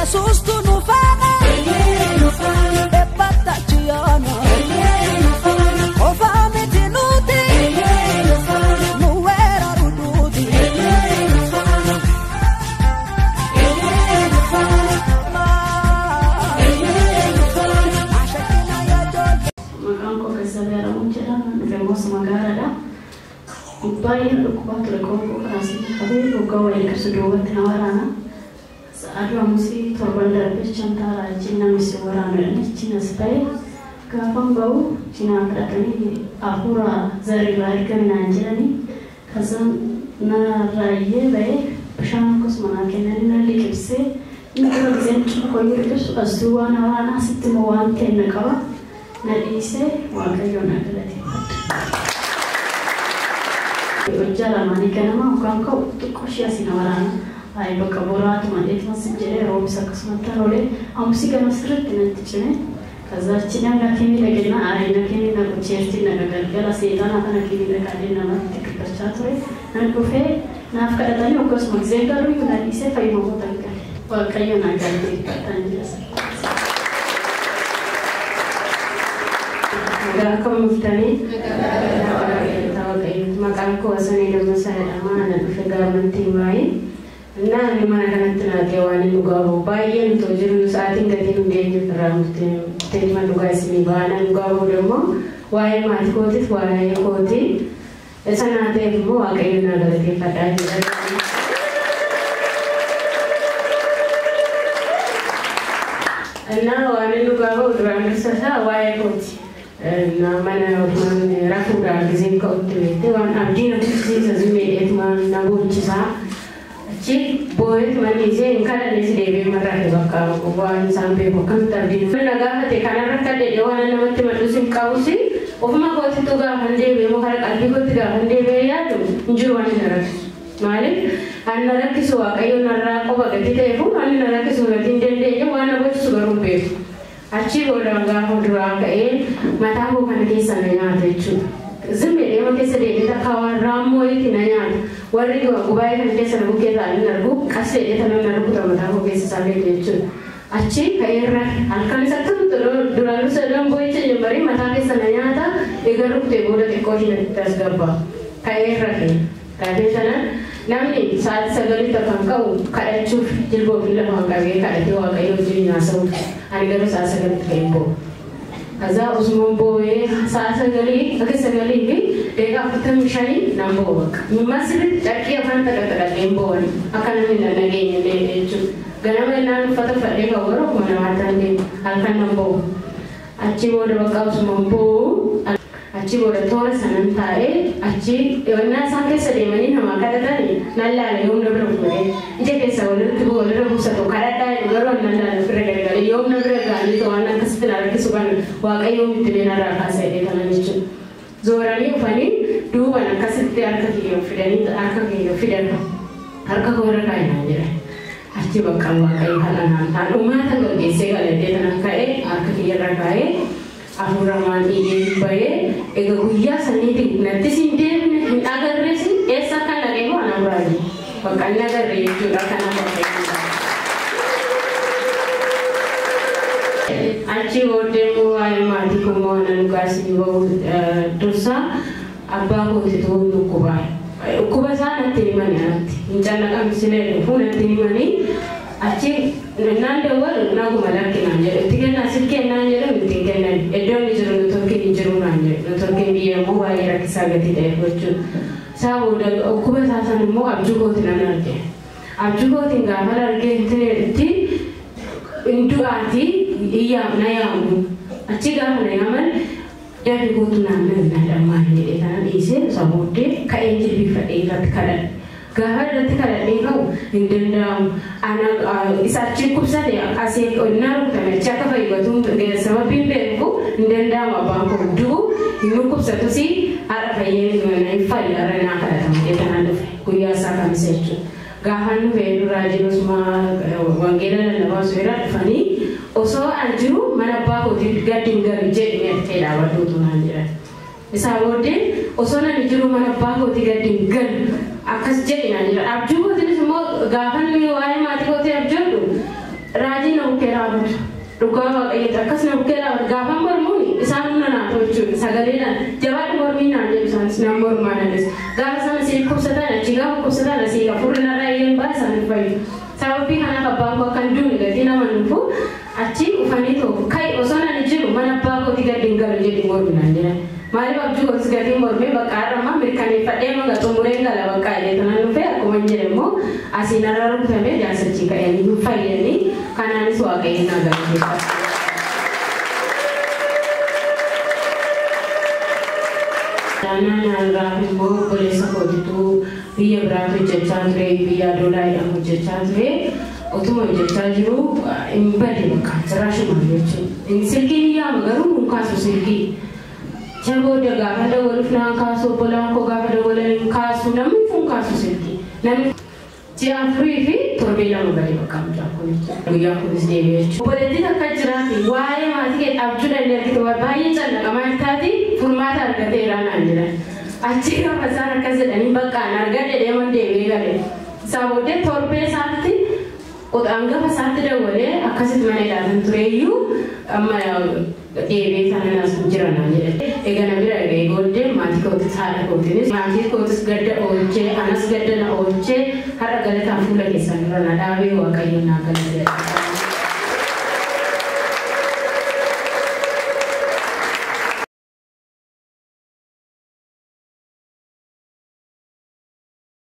Yesus tu nufana Epatachiana Ofame tinuti Nuera ruduti Maqaan koo Gazzabee Aramuun jedhama. Dhufeemmoos magaalaadha. Baay'een dhukkubaa ture qoonqoo kanaas qabee waggaa waliin qabsu duubatti na waraana. Sa'aaduu amusii torban darbee shantaa raajii namni si waraanu jedhanii chinas ba'e gaafan ba'u chinaa kadhatanii hafuura zariirraa ergame naan jedhanii kasaan na raayyee ba'e bishaan akkasuma naa kennanii na liqibsee inni dura giseen cufa liqibsu as duwwaa na waraanaa sitti immoo waan ta'e na qaba na dhiisee Waaqayyo na galateeffadha. Hojjaa lamaanii ganama hoggaan ka'u xiqqoo ishee asii na waraana. Ay bakka boraatuma dheetuma sin jedhee roobis akkasumatti roole amusii gama sirriitti natti cime. ከዛ achi namni hakimii dhaqeenna ay hakimii na gocheerti na gargara seexana kana hakimii dhaqaalee namatti dubbachaa ture. Nan dhufee naaf kadhatanii akkasuma giseen garuu na dhiisee fayyuma kootan gale. Waaqayyo na galateeffadhaan jira. Nagaa akkam dhuftanii? Maqaan koo Hasanee Dammasaa jedhama. Ana dhufe gaarmantii baay'ee. Innaa inni mana kanatti naatee waan inni dhugaa bahu baay'ee nuti jiru sa'aatiin gatii nu geenye irraa murtee mana dhugaa isinii baana dhugaa bahu immoo waa'ee maatii kootiif waa'ee kootii isa naateef immoo Waaqayyo na galateeffadhaa jedha. Innaa waan inni dhugaa bahu duraan dursa isaa waa'ee kooti. Mana rafuudhaan giseen ka'utti beekte waan abdiin hojjechiisa zumeedheetuma na boonchisaa. Achi boo'eet manni ishee hin kadhannes deebi'ee marraate bakka waan isaan beeku akkamitti abdiin. Na gaafate kanarra kadhadhe waan namatti madus hin qabus ofuma kootittu gaafan deebi'ee moo karaa qalbii kootti gaafan deebi'ee yaadu hin jiru waan na rakkisu. Maaliif ani na rakkisu Waaqayyo narraa qofa gatii ta'eefu ani na rakkisu gatii hin dandeenye waan na boonchisu garuu hin beeku. Achi booda gaafa duraan ka'ee mataa koo kana keessa na nyaata jechuudha. Zimmi deema keessa deemee takka waan raammoo wayiitti na nyaata. Warri gubaa'ee kana keessa na bukkee taa'anii argu qasee jedhee na rukuta mataa koo keessa isaa beeku jechuudha. Achi ka'eerra halkan isa akkamitti duraan dursa iddoon boo'icha jammarii mataa keessa na nyaata eega rukutee booda xiqqoo ishee natti tasgabbaa. Ka'eerra ka'e. Kaatee sana namni sa'aatii sagalitti kan ka'u kadhachuuf jilba ofii lafaan qabee kadhatee Waaqayyo wajjin haasa'uuf ani garuu sa'a sagalitti ka'een boo'u. ከዛ ኡስማን ቦዬ ሰዓ ሰገሊ akka sagalii fi daqiiqaa 45 nan bo'u bakka. Masirri carqii afaan xaqaxaqadheen bo'an akka namni na nageenye illee jechuudha. Ganama innaan uffata uffadhee ka'u garuu akkuma namaatti an deemu halkan nan bo'u. Achi booda bakka Usmaan bo'u achi booda toora sanan taa'ee achi innaa isaan keessa deemanii namaa kadhatanii nan laala yoom na bira fuudhee ija keessa walirratti bu'u walirra buusatu kadhadhaa jedhu garuu nan laala ofirra garagalee yoom na bira ga'anii waan akkasitti na rakkisu kan Waaqayyo itti mee narraa kaasa jedhee kanan jechuudha. Zooranii dhufanii duuban akkasitti harka kiyya fidanii harka kiyya fidan harka koo irra kaa'e naan jedhan. Achi bakka Waaqayyo haala naan ta'an uummata gaggeessee galadhee kanan ka'ee harka kiyya irra kaa'ee afuramaan iyyee bahee egaa guyyaa saniitti nattis hin deemne hin agarrees eessa akka dhaqee hoo anaan biraaji bakka inni agarre jechuudha kanaaf Waaqayyo. Achi booddee immoo waa'ee maatii koo immoo waan dhugaa isinii bahu dursa abbaa kootitu dhukkubaa. Dhukkuba isaa natti himanii anatti hin callaqamsilee dhufuu natti himanii achi naan dawwalu naguma lakki naan jedhu itti kennaa sitti kennaan jedhu itti hin kennan iddoo inni jiru networkiin hin jiru naan jedhu networkiin biyya immoo baay'ee rakkisaa gatii ta'e gochuudha. Isaa booda dhukkuba isaa san immoo abjuu kootiin nan arge. Abjuu kootiin gaafa argee itti du'aatii na yaamu. Achi gaafa na yaaman dafi kootu naan na dhammaan jedhee kana dhiisee isaa booddee ka'ee jilbiifadhee irratti kadhadhe. Gaafa irratti kadhadhee ka'u hin danda'amu. Ana isa achi kubsate asii onnaa rukutame achi akka fayyadu sababiin beeku hin danda'amu abbaan koo du'u hin dhukkubsatus haadha fayyee hin fayya irra naa kadhatamu jedhee kanaan dhufe guyyaa isaa kamisa jechuudha. Gaafa nu fe'ee raajii osuma wangeela lallabaa osoo irraa dhufanii osoo an jiru mana abbaa kootii gadi hin galu jedhee ta'e dhaabadhuutu naan jedhan. Isaa booddee osoo nani jiru mana abbaa kootii gadi hin galu akkas jedhe naan jedhan. Abjuu kootiinis immoo gaafa inni waa'ee maatii kootii abjoodhu raajii dhaabatu. Dhugaa Waaqayyooti akkas na bukkee dhaabatu. Gaafa mormuun isaan humna naa tolchuudha. Sagaleedhaan jabaadhu mormii naan jedhu isaanis nan mormaa nanis. Gaafa isaan asii dhukkubsatan achi gaafa dhukkubsatan asii hafuurri narraa iyyeen ba'a isaan hin fayyu. Sababii kanaaf abbaan koo akkan duune gatii nama nuufu achi dhufanii too kai osoo nani jiru mana abbaa kooti gadi hin galu jedhi mormi naan jedhan. Maaliif abjuu kootis gatii mormee bakka har'ammaa mirkaneeffadhee manga xumureen gala bakka jedhee tanan dhufee akkuma hin jedhe immoo asiin irra rukutamee jaarsachi ka'anii hin fayyanii kanaanis Waaqayyoon naa galateeffadha. Daanaan naaf immoo obboleessa kootitu biyya biraatti hojjechaa ture, biyya Adoolaa jedhamu hojjechaa ture. Otuma hojjechaa jiru hin bade bakka jiraashumaan jechuudha. Inni silkii ni yaama garuu nun kaasu silkii. Isa booda gaafa dawwaluuf naan kaasu, obbolaan koo gaafa dawwalan hin kaasu, namni kun kaasu silkii. Namni ji'a 4 fi torbee 2 bade bakka mucaan kun jechuudha. Guyyaan kunis deebi'e jechuudha. Obboleettiin akka jiraate waa'ee maatii kee abjuudhaan inni argite baay'ee callaqamaa taati furmaata argateera naan jedhan. Achi gaafa isaan akkas jedhanii bakka an argadhe deeman deebi'ee gale. Isaa booddee torbee isaatti hangafa isaatti dawwalee akkasitti mana ilaalan tureeyyuu amma deebi'ee sana as jira naan jedhe. Egaa na bira ga'ee booddee maatii kootis haadha kootinis maatii kootis gadda oolchee anas gadda na oolchee har'a galataan fuula keessan dura na dhaabee Waaqayyoon naa galateera.